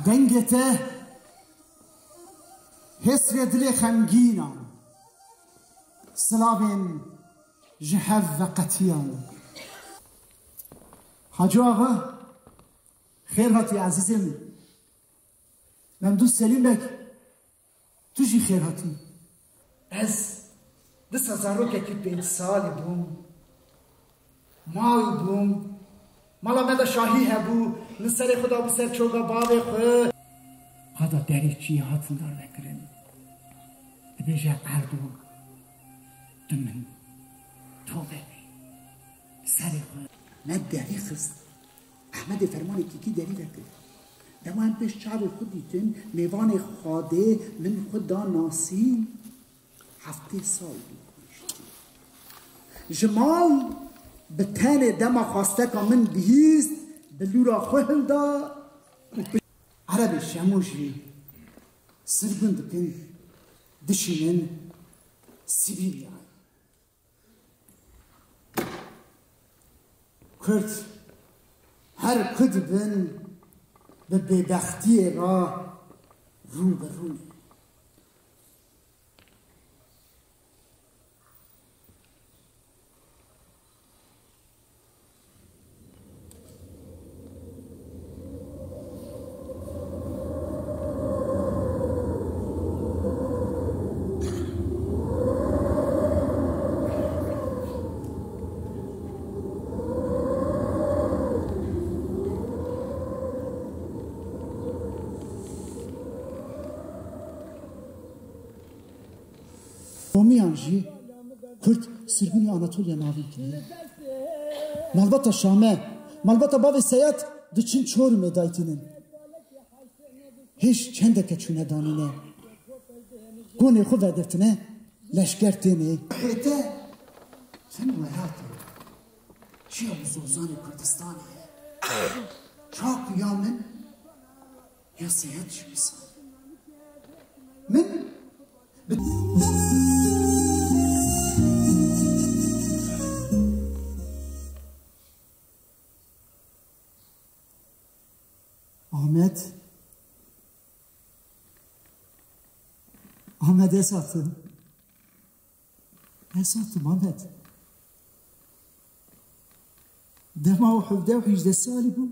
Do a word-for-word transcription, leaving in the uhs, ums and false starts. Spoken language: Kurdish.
Dengê te hêsrê dilê xemgînan, silavên ji hev veqetiyan. Hacı Ağa, xêr hatî ezîzê min. Memdûh Selîm Beg, tu jî xêr hatî. Ez disa zarokekî pênc salî bûm. Mal bûm. Mala me de şahî hebû. Min serê xwe da bi ser çoga bavê xwe. Qada derê çiyê hatin darvekirin. Dibêje erdo, tu min, tovê serê xwe. Me derî xist. Ehmedê fermanê kîkî derî vekir. Dema em pêş çavê xwe dîtin, mêvanê Xadê min xwe da nasîn. Heftê sal bû. Ji mal bi tenê dema xwasteka min bihîst, bi lûra xwe hilda û pi-, Erebê Şemo jî sirgûn dikin, dişînin Sibîryayê. Kurd her ku dibin bi bêbextiyê re rû bi rû ne. Romiyan jî Kurd sirgûnî Anatoliya Navîn kiriye. Malbata Şame, malbata bavê Seyad diçin Çorumê daytînin. Hêj çendeke çûne danîne. Gonê xwe vegirtine, leşker tênê. Xête, hin welatê. Çiya û zozanê Kurdistanê ye. Çaku ya min, ya Seyad jî wisa. Min bi Ahmet. Ahmet Esat'ı. Esat'ı Ahmet. Dema o hevdeh û hejde salî bû,